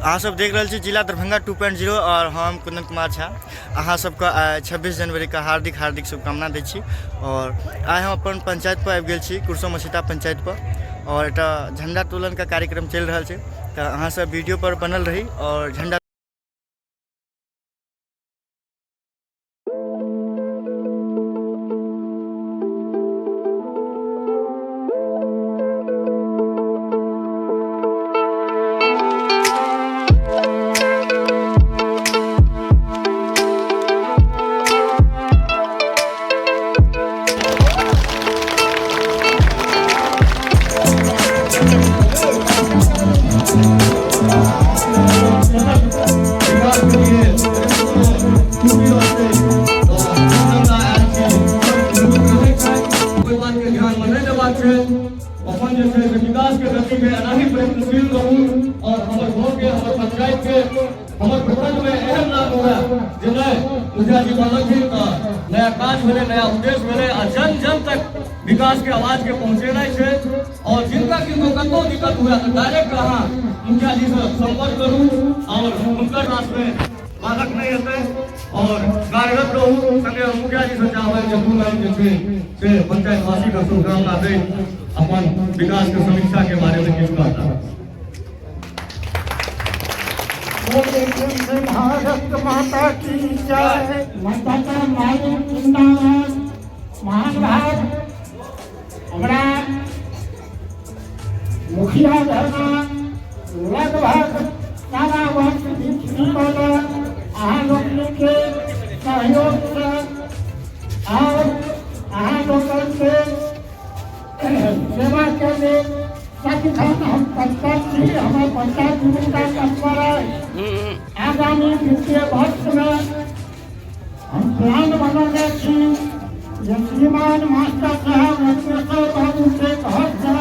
अहाँ सब देख रहल छी जिला दरभंगा 2.0 और हम कुंदन कुमार झा अहाँ सबके आइ 26 जनवरी के हार्दिक हार्दिक शुभकामना दै छी। और आइ हम अपन पंचायत पर आबि गेल छी, कुरसों मसीता पंचायत पर, और एतऽ झंडा तोलन के कार्यक्रम चलि रहल छै, तऽ अहाँ सब वीडियो पर बनल रही और झंडा अपन जे छै से विकास के गति में एनाही प्रयत्नशील रहू और हमर गाँव के, हमर पंचायत के, हमर प्रखंड में एहन नाम हुए जे नहि मुखिया जी बनलखिन तऽ नया काज भेलै, नया उद्देश्य भेलै आ जन जन तक विकास के आवाज के पहुँचेनाइ छै। और जिनका किनको कतहु दिक्कत हुए तऽ डायरेक्ट अहाँ मुखिया जी से संपर्क करू और हुनकर पास में बाधक नहीं हेतै और कार्यरत रहू। संगे मुखिया जी से चाहबै जे दू लाइन जे छै से पंचायतवासी के शुभकामना दैत अपन विकास के समीक्षा के बारे में किछु कहता। भारत माता की जय। मतदाता मालिक जिंदाबाद। महानुभाव, हमरा मुखिया भेला लगभग 4 वर्ष बीत चुकल। अहाँ लोकनिके सहयोगसँ और अहाँ लोकनिके सेवा के लेल सदिखन हम तत्पर छी। हमर पंचायत भूमिका तत्पर अछि। आगामी वित्तीय वर्षमे हम प्लान बनौने छी जे श्रीमान मास्टर साहब रत्नेश्वर बाबू के घरसँ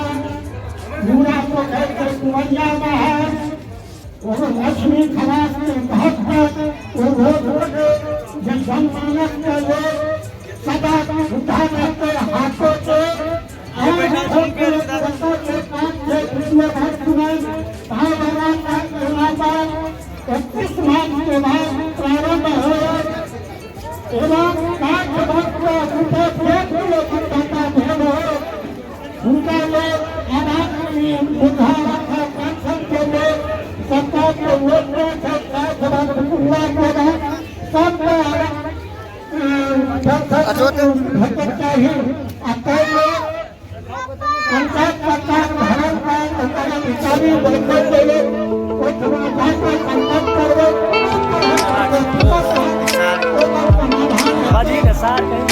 पूरा पोखरि के कुमरिया बाहर ओ लक्ष्मी खवास के घर तक ओ रोड जे जनमानस के लेल सदा सुविधा रहते हाथों के 31 मार्च के बाद प्रारंभ हो एवं 5 वर्ष के मतदाता भेल हो हुनका लेल आवास वृद्धावस्था पेंशन के लेल सरकार के योजना छै। 5 वर्ष पूरा के बाद सबके भेटक चाही आ ताहि लेल पंचायत सरकार भरण पर ओकर अधिकारी बैठक के लेल ओहिठमा जाकऽ संपर्क करबै। बाजी ने सार कहीं।